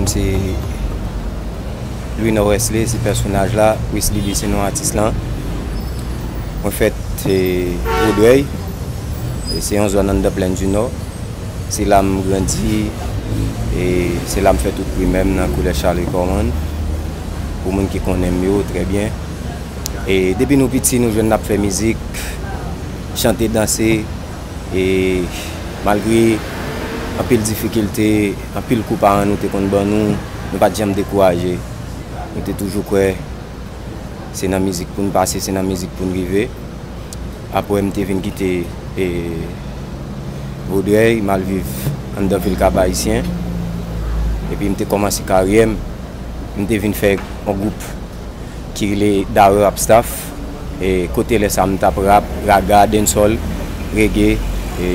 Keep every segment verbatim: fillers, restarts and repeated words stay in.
Se Louis Nord Wesley, se pèsonaj la, Wesley B se non atis lan. Mwen fèt, e, Vodrèy, e se yon zòn anndan Plèn di Nò. Se la m grandi, e se la m fè tout primè m nan kolèj Charles Cormans. Pou moun ki konnen m yo trè byen. E depi nou piti, nou jwenn n ap fè mizik, chante, danse. E malgre anpil difikilte, anpil kou paran nou te konn ban nou, nou pa t janm dekouraje. Nou te toujou kwè se nan mizik pou n pase, se nan mizik pou n rive. Apre, m te vin kite, e, Vodrèy, m al viv anndan vil Kap Ayisyen. Epi m te kòmanse karyè m. M te vin fè yon gwoup ki rele Daweh Rap Staff. E kote lè sa a m t ap rap, raga, dancehall, reggae. E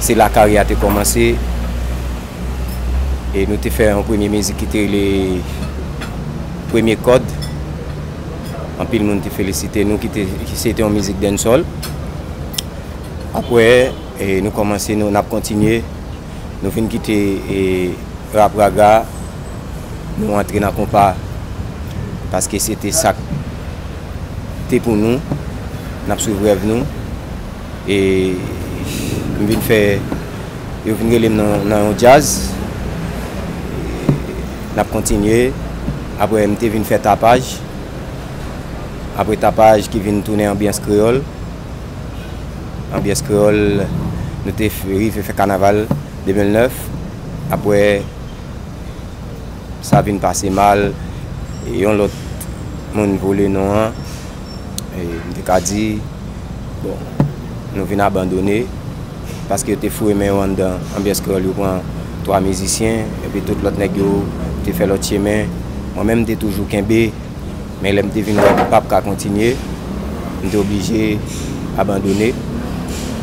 se la karyè a te kòmanse. E nou te fè yon premye mizik ki te rele Premye Kòd. Anpil moun te felisite nou, ki te, ki se te yon mizik dancehall. Apre, e, nou kòmanse, nou, n ap kontinye. Nou vin kite, e, rap raga, nou antre nan konpa. Paske se te sa k te pou nou. N ap swiv rèv nou. E m vin fè, yo vin rele m nan, nan yon djaz. N ap kontinye. Apre, m te vin fè Tapaj. Apre Tapaj ki vin tounen Anbyans Kreyòl. Anbyans Kreyòl, nou te f-, rive fè kanaval de mil nèf. Apre, sa vin pase mal. E yon lòt moun vole non an. E m te ka di, bon, nou vin abandone. Paske yo te foure men yo anndan Anbyans Kreyòl, yo pran twa mizisyen. Epi tout lòt nèg yo te fè lòt chemen. Mwen menm, m te toujou kenbe. Men lè m te vin wè m p ap ka kontinye, m te oblije abandone.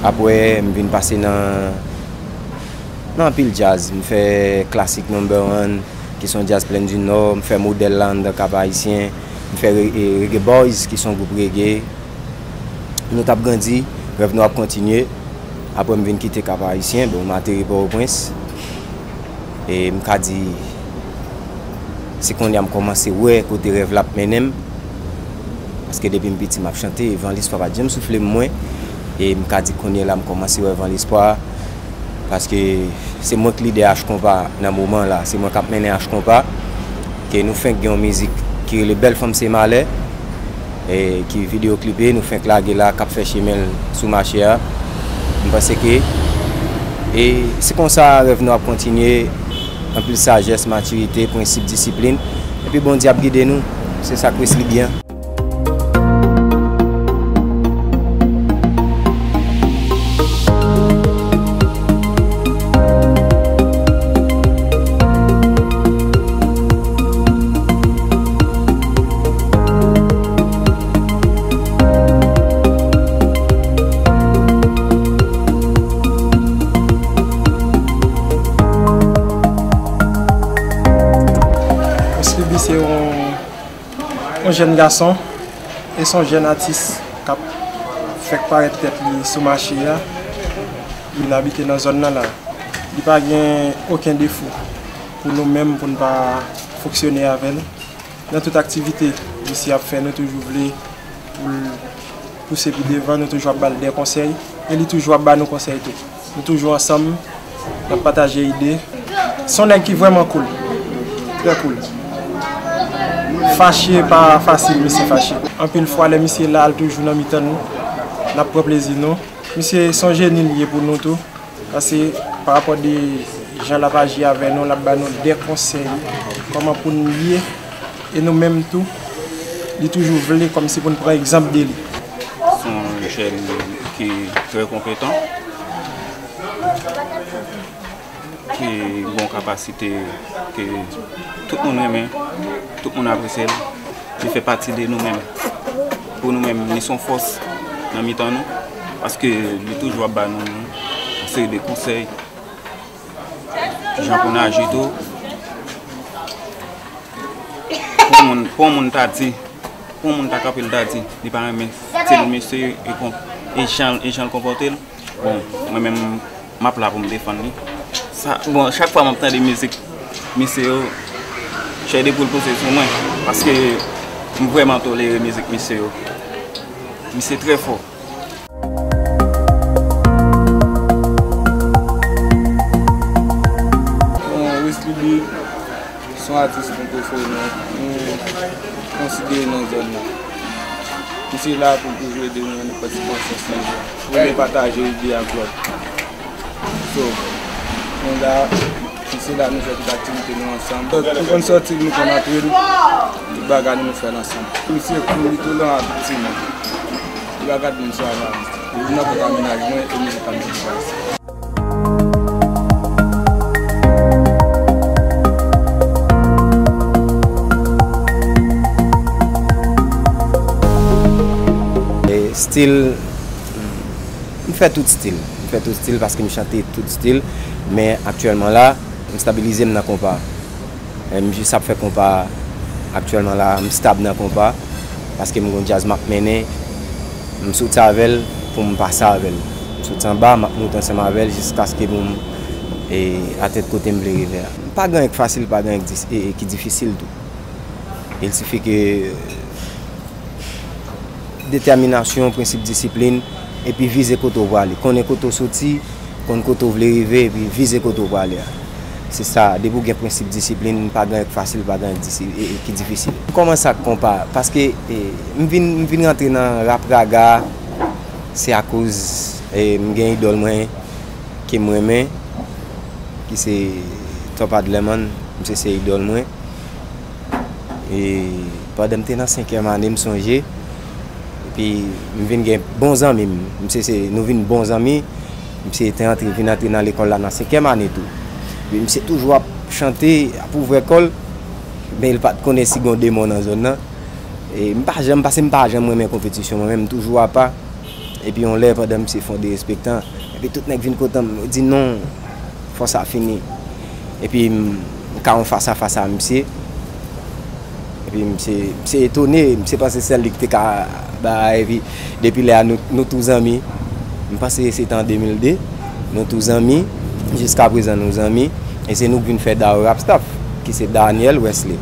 Apre, m vin pase nan, nan anpil djaz. M fè klasik number one, ki se yon djaz Plèn di Nò. M fè modèl la anndan Kap Ayisyen. M fè re-, e, Reggae Boys, ki se yon gwoup reggae. Nou t ap grandi, rèv nou ap kontinye. Apre, m vin kite Kap Ayisyen, bon, m ateri Pòtoprens. E m ka di, se kounye a m kòmanse wè kote rèv la ap mennen m. Paske depi m piti, m ap chante, e van listwa pa t janm soufle m mwen. E m ka di kounye a la, m kòmanse wè van listwa. Paske se mwen k lidè H Konpa nan moman la. Se mwen k ap mennen H Konpa. Ke nou fenk gen yon mizik ki rele Bèl Fanm Se Malè. E ki videyo klipe, nou fenk lage la, k ap fè chemen l sou mache a. M panse ke, e se konsa rèv nou ap kontinye, anpil sajès, matirite, prensip, disiplin. Epi Bondye ap gide nou. Se sa k res li byen. Oslibi se yon, yon jèn gason e se yon jèn atis k ap fèk parèt tèt li sou mache a. Li vin abite nan zòn nan la. Li pa gen okenn defo pou nou menm, pou n pa fonksyone avè l. Nan tout aktivite misye ap fè, nou toujou vle pou l pouse pi devan, nou toujou ap ba l de konsèy, e li toujou ap ba nou konsèy tou. Nou toujou ansanm, n ap pataje ide. Se yon nèg ki vrèman cool, trè cool. Fache pa fasil, misye fache. Anpil fwa, lè misye la, l toujou nan mitan nou, n ap pran plezi nou. Misye se yon jeni l ye pou nou tou. Paske pa rapò de jan l ap aji avè nou, l ap ba nou de konsèy kòman pou n ye. E nou menm tou, li toujou vle kòmsi pou n pran egzanp de li. Se yon jèn ki trè konpetan, ki gen yon kapasite ke tout moun renmen, tout moun apresye l. Li fè pati de nou menm. Pou nou menm, li se yon fòs nan mitan nou, paske li toujou ap ba nou yon seri de konsèy, jan pou n aji tou. Pou yon moun, pou yon moun ta di, pou yon moun ta kanpe, l ta di li pa renmen stil misye e kon-, e jan, e jan l konpòte l. Bon, mwen menm, m ap la pou m defann li. Sa, bon, chak fwa m ap tande mizik Misye yo, chè de poul pouse sou mwen, paske m vrèman tolere mizik misye yo. Misye trè fò. Bon, Wesley B, se yon atis nou prefere, nou, nou konsidere nan zòn nan. Misye la pou l toujou ede nou nan nenpòt sitiyasyon si nou vle pataje ide ak lòt. So, nou la, misye la, nou fè tout aktivite nou ansanm. Nou konn sòti, nou konn antre, tout bagay nou, nou fè l ansanm. Misye cool, li toleran ak tout timoun. Li pa gad moun sou aparans. Li vin nan kòk a mennaj mwen e mizik pa m ki pase. E stil, m fè tout stil. M fè tout stil paske m chante tout stil. Men aktyèlman la, m stabilize m nan konpa. E m jis ap fè konpa aktyèlman la, m stab nan konpa. Paske m gon djaz m ap mennen. M soti avè l pou m pase avè l. M soti anba, m ap monte ansanm avè l jiskaske pou m, e, atenn kote m vle rive a. Pa gen anyen k fasil, pa gen anyen k dis-, e, e, ki difisil tou. Il sifi ke detèminasyon, prensip disiplin, epi vize kote w prale. Konnen kote w soti, konn kote w vle rive, epi vize kote w prale a. Se sa, depi w gen prensip disiplin, pa gen anyen k fasil, pa gen anyen k disi-, e, e, ki difisil. M kòmanse ak konpa, paske, e, m vin, m vin rantre nan rap raga, se akoz, e, m gen idòl mwen ke m renmen, ki se Top Adlerman, misye se idòl mwen. E pandan m te nan senkyèm ane, m sonje, epi m vin gen bon zanmi m. Misye se, nou vin bon zanmi. Misye te antre, vin antre nan lekòl la nan senkyèm ane tou. Epi misye toujou ap chante, ap ouvè kò l, men li pa t konnen si gen yon demon nan zòn nan. E m pa janm, paske m pa janm renmen konpetisyon, mwen menm, m toujou apa. Epi yon lè, pandan misye fè yon derespektan, epi tout nèg vin kote m, yo di, "Non, fò sa fini." Epi m, m ka yon fas a fas a misye. Epi misye, misye etone, misye panse sèl li ki te ka bay, epi depi lè a, nou, nou tou zanmi. M panse se te an de mil de, nou tou zanmi, jiska prezan nou zanmi. E se nou k vin fè Daw Rap Staff, ki se Daniel Wesley.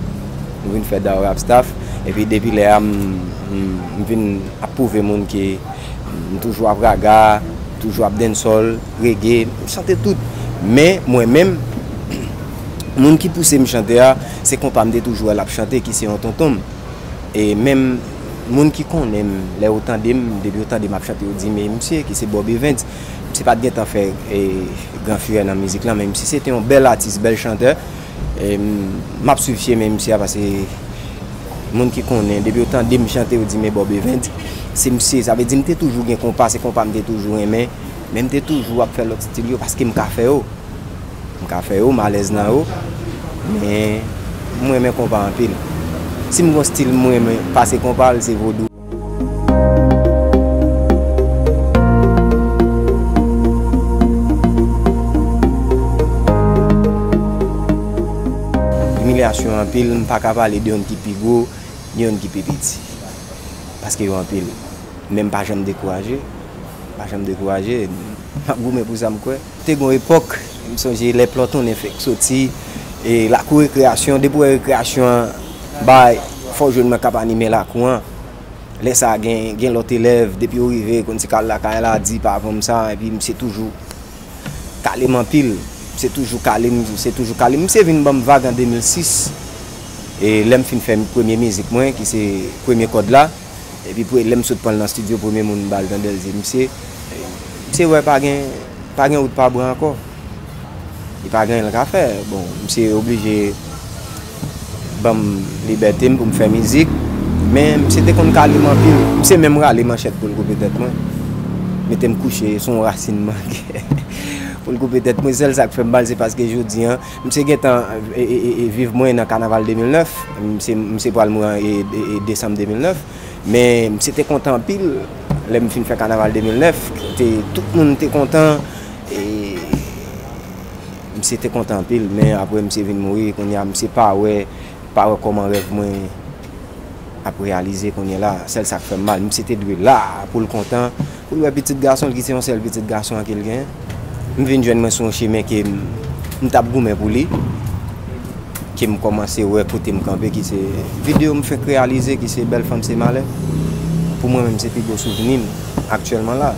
Nou vin fè Daw Rap Staff. Epi depi lè a, m, m, m vin ap pwouve moun ke m toujou ap raga, toujou ap dancehall, reggae, m chante tout. Men, mwen menm, moun ki pouse m chante a, se konpa m te toujou wè l ap chante, ki se yon tonton m. E menm moun ki konnen m, lè yo tande m, depi yo tande m ap chante, yo di, "Men misye ki se Bob Evans." Misye pa t gentan fè, e, gran firè nan mizik lan, men misye se te yon bèl atis, bèl chantè. E m, m ap swiv chemen misye a, paske moun ki konnen, depi yo tande m chante, yo di, "Men Bob Evans, se misye." Sa vle di m te toujou gen konpa, se konpa m te toujou renmen, men m te toujou ap fè lòt stil yo, paske m ka fè yo. M ka fè yo, m alèz nan yo, men m renmen konpa anpil. Si m gon stil m renmen pase konpa, l se vodou. Imilyasyon anpil, m pa ka pale de youn ki pi gwo, ni youn ki pi piti. Paske yo anpil. Men m pa janm dekouraje. Pa janm dekouraje. M ap goumen pou sa m kwè. Te gon epòk, m sonje lè Plòtonnen fèk soti, e lakou rekreyasyon, depi w wè rekreyasyon an bay, fò w jwenn mwen k ap anime lakou an. Lè sa a, gen, gen lòt elèv, depi yo rive, konn se k al lakay la, di pa avan m sa, epi misye toujou kale m anpil. Misye toujou kale m, misye toujou kale m. Misye vin ban m vag an de mil sis, e lè m fin fè premye mizik mwen, ki se Premye Kòd la, epi pre-, lè m sot pran l nan estidyo, premye moun m ba l tande l se misye. Misye wè pa gen, pa gen wout pa bwa ankò. Li pa gen anyen l ka fè. Bon, misye oblije ban m libète m pou m fè mizik. Men misye te konn kale m anpil. Misye menm rale manchèt pou l koupe tèt mwen. Mete m kouche sou yon rasin mangyè pou l koupe tèt mwen. Sèl sa k fè m mal, se paske jodi a, misye gentan, e, e, e, e, viv mwen nan kanaval de mil nèf. Misye, misye pral mouri an, e, e, e, desanm de mil nèf. Men misye te kontan anpil lè m fin fè kanaval de mil nèf. Te, tout moun te kontan. E, misye te kontan anpil, men apre misye vin mouri, kounye a misye pa wè, pa wè kòman rèv mwen ap reyalize kounye a la. Sèl sa k fè m mal, misye te dwe la pou l kontan, pou l wè pitit gason l ki se yon sèl pitit gason an ke l genyen. M vin jwenn mwen sou yon chemen ke m, m t ap goumen pou li. ke m kòmanse wè kote m kanpe, ki se videyo m fenk reyalize, ki se Bèl Fanm Se Malè. Pou mwen menm, se pi gwo souvni m aktyèlman la.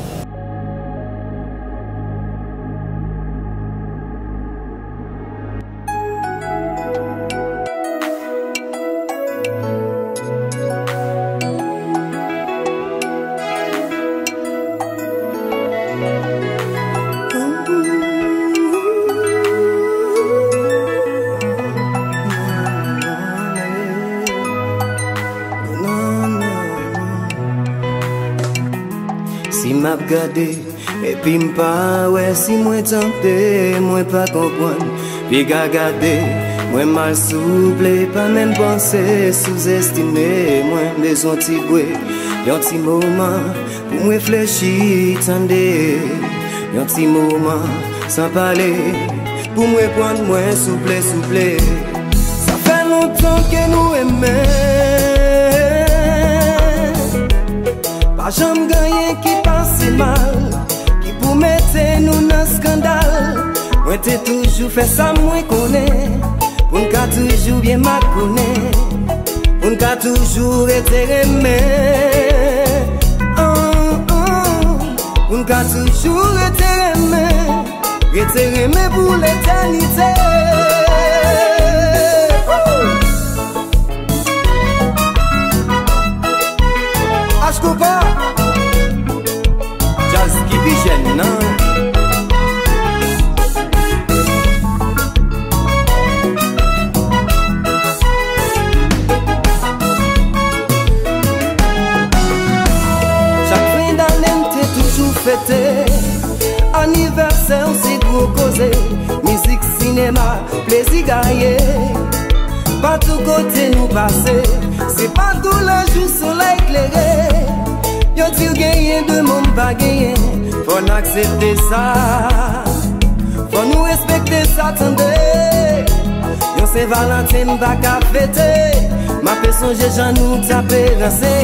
Si m ap gade, epi m pa wè, si mwen tande, mwen pa konprann. Piga gade mwen mal, souple, pa menm panse, souzestime mwen. Bezwen ti bwe, yon ti moman pou m reflechi, tande. Yon ti moman san pale, pou m reprann mwen, souple, souple. Sa fè lontan ke nou renmen. Pa janm gen anyen ki pase mal, ki pou mete nou nan eskandal. Mwen te toujou fè sa mwen konnen, pou n ka toujou byen makonnen, pou n ka toujou rete renmen. Oh, oh. Pou n ka toujou rete renmen, rete renmen pou letènite. Ashkoupa, djaz ki pi jèn nan. Chak fen dane m te toujou fete. Anivèsè w se gwo koze. Mizik, sinema, plezi gaye. Patou kote nou pase, se pa tou le jou solèy klere. Yo di w genyen de moun pa genyen, fò n aksepte sa. Fò nou respekte sa, tande. Yon Sen Valanten m pa ka fete, m ape sonje jan nou t ape ranse.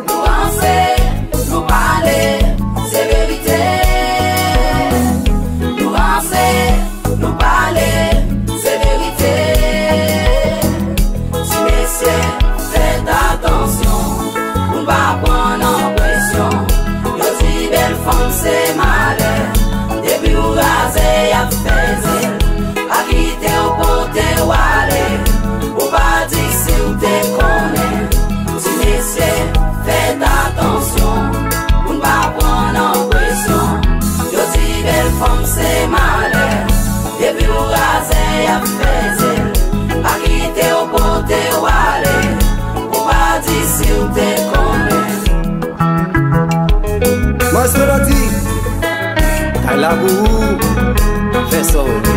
Nou ranse, nou pale, se verite. Nou ranse, nou pale, se verite. Ti mesye, fèt atansyon, pou n pa pran nan presyon. Yo di bèl fanm se malè, depi w raze y ap fè zel. Pa kite w pote w ale, ou pa di si w te konnen. Ti mesye, fèt atansyon, pou n pa pran nan presyon. Yo di bèl fanm se malè, depi w raze y ap fè zel. Pa kite w pote w ale, ou pa di si w te konnen. Mans Melodi, kay la pou ou, fè sa w vle.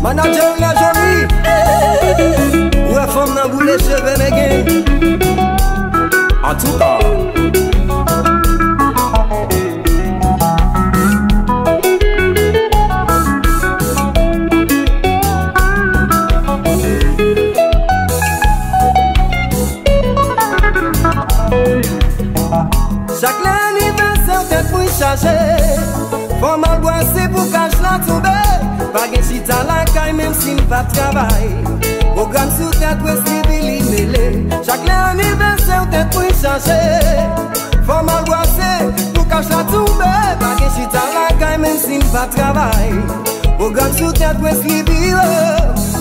Manadjè Lè Joli, ou wè fanm nan boule cheve, men gen. Antouka, chak lè anivèsè w, tèt mwen chaje. Fò m al bwase pou kach la tonbe. Pa gen chita lakay menm si m pa travay. Pwogram sou tèt Wesley Billy mele. Chak lè anivèsè w, tèt mwen chaje. Fò m al bwase pou kach la tonbe. Pa gen chita lakay menm si m pa travay. Pwogram sou tèt Wesley vire.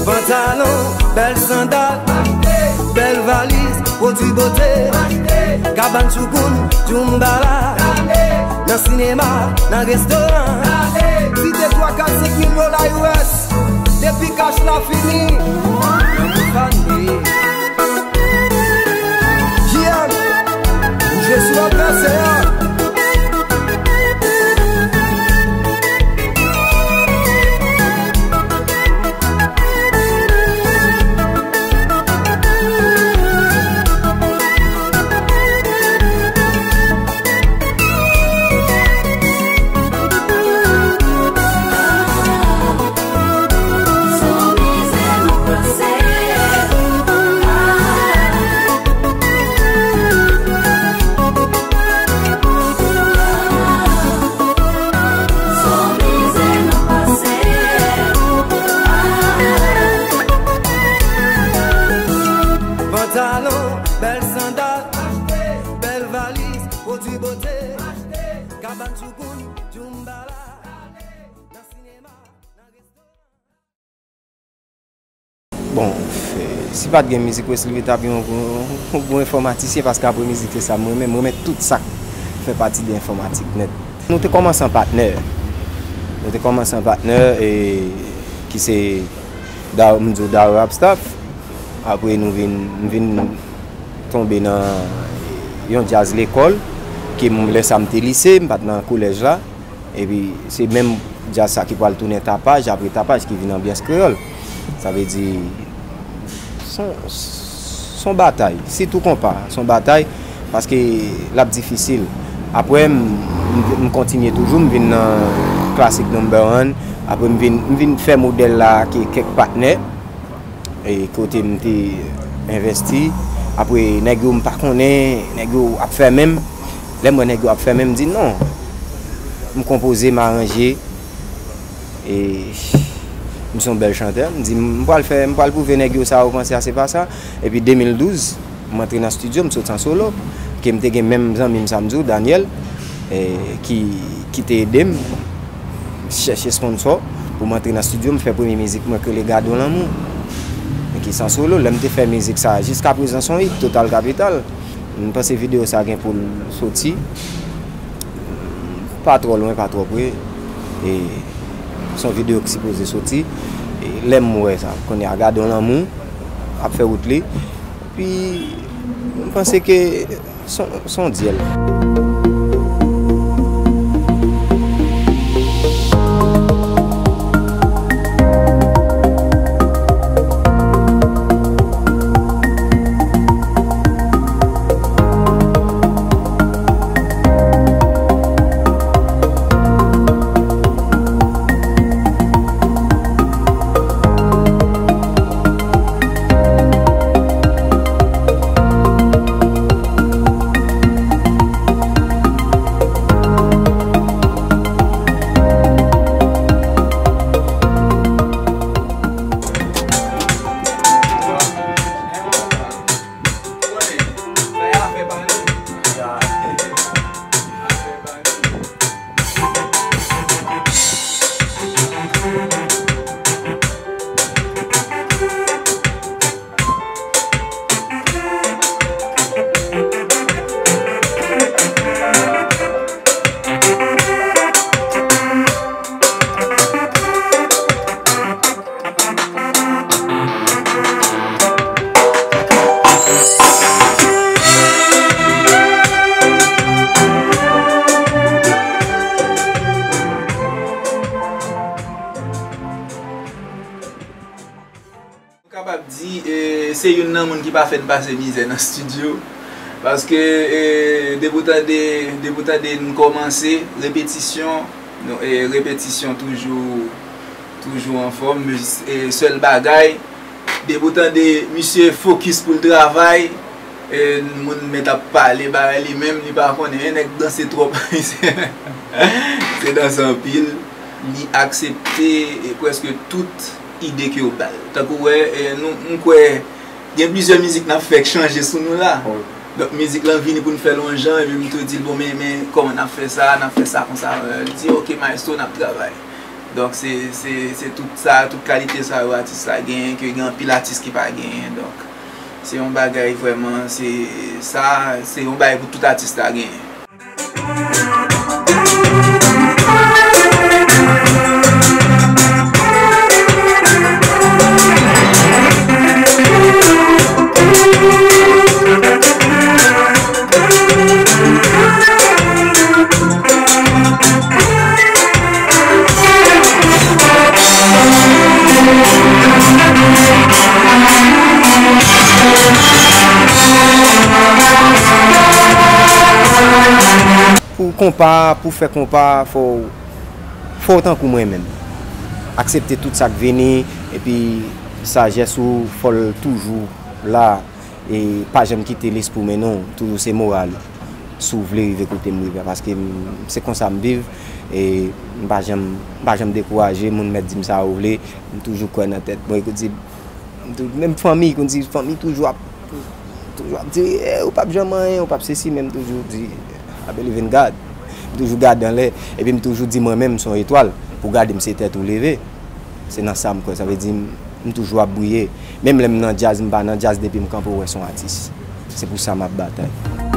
Pantalon, bèl sandal, bèl valiz, pwodui bote. Kabann, choukoun, djoumbala. Nan sinema, nan restoran. Site twa, kat, senk mil dola U S. Depi kach la fini, nan pou fane. J M, ou jwe sou advèsè a. Sou mizè nou panse, Salon, bèl sandal, achte, bèl valiz, pwodui bote, achte, kabann, choukoun, djoumbala, ale nan sinema, nan restoran. Bon, eh, si pa t gen mizik, Wesley Vita t ap yon, yon, yon bon enfòmatisyen, paske apre mizik se sa m renmen. M renmen tout sa k fè pati de enfòmatik nèt. Nou te kòmanse an patnè. Nou te kòmanse an patnè, e, ki se Da-, m di w Daro Rap Staff. Apre nou vin, m vin tonbe nan yon djaz lekòl, ke m, lè sa m te lise, m pa t nan kolèj la. Epi se menm djaz sa ki pral tounen tapaj, apre tapaj ki vin anbyans kreyòl. Sa vle di, s on, s on batay, sitou konpa, s on batay, paske l ap difisil. Apre, m, m, m kontinye toujou, m vin nan klasik number one. Apre, m vin, m vin fè modèl la ke kèk patnè, e kote m te envesti. Apre, nèg yo m pa konnen, nèg yo ap fèmen m. Lè m wè nèg yo ap fèmen m, m di non. M konpoze, m aranje. E m se yon bèl chantè. M di, m pral fè, m pral pwouve nèg yo sa yo panse a, se pa sa. Epi de mil douz, m antre nan estidyo, m sot an solo. Ke m te gen menm zanmi m sa m di w, Daniel, e, ki, ki te ede m chèche sponsò pou m antre nan estidyo. M fè premye mizik mwen k rele Gade yon lanmou. Ki se an solo. Lè m te fè mizik sa, jiskaprezan se yon hit, Total Kapital. M panse videyo sa gen pou l soti. Pa twò lwen, pa twò pre. E se yon videyo ki sipoze soti. E lè m wè sa, kounye a Gade yon lanmou ap fè wout li. Epi, m panse ke s on, s on dyèl. Nou kapab di, e, se youn nan moun ki pa fè n pase mizè nan estidyo. Paske, e, depi w tande, depi w tande n kòmanse, repetisyon, nou, e, repetisyon toujou, toujou anfòm, e, sèl bagay, depi w tande misye fokis pou l travay, e, moun mèt ap pale bagay li menm, li pa konnen, e, nèg danse twòp. Se danse anpil, li aksepte, e, prèske tout ide ke yo ba l. Tankou w wè, e, nou, m kwè, gen plizyè mizik n ap fè k chanje sou nou la. Wi. Donk, mizik lan vini pou n fè l yon jan, epi m tou di l, bon, men, men, kòman n ap fè sa, n ap fè sa konsa. E, l di, oke, maestro, n ap travay. Donk, se, se, se tout sa, tout kalite sa yo atis la genyen, ke gen anpil atis ki pa genyen. Donk, se yon bagay vrèman, se, sa, se yon bagay pou tout atis la genyen. Pou konpa, pou fè konpa, fò w, fò w tankou mwen menm. Aksepte tout sa k vini, epi sajès ou, fò l toujou la. E pa janm kite lespri w mennen w, toujou se moral ou. Si w vle rive kote m rive a, paske m, se konsa m viv, e m pa janm, m pa janm dekouraje, moun mèt di m sa yo vle, m toujou kwè nan tèt mwen, e konn di, m tou-, menm fanmi, konn di, fanmi toujou ap Toujou ap di, eh, ou p ap janm anyen, ou p ap sesi, men m toujou di, I believe in God. M toujou gade anlè, epi m toujou di mwen menm m se yon etwal. Pou gade m se tèt ou leve. Se nan sa m kwè, sa vle di m, m toujou ap briye. Menm lè m nan djaz, m pa nan djaz, depi m kanpe ou wè se yon atis. Se pou sa m ap batay.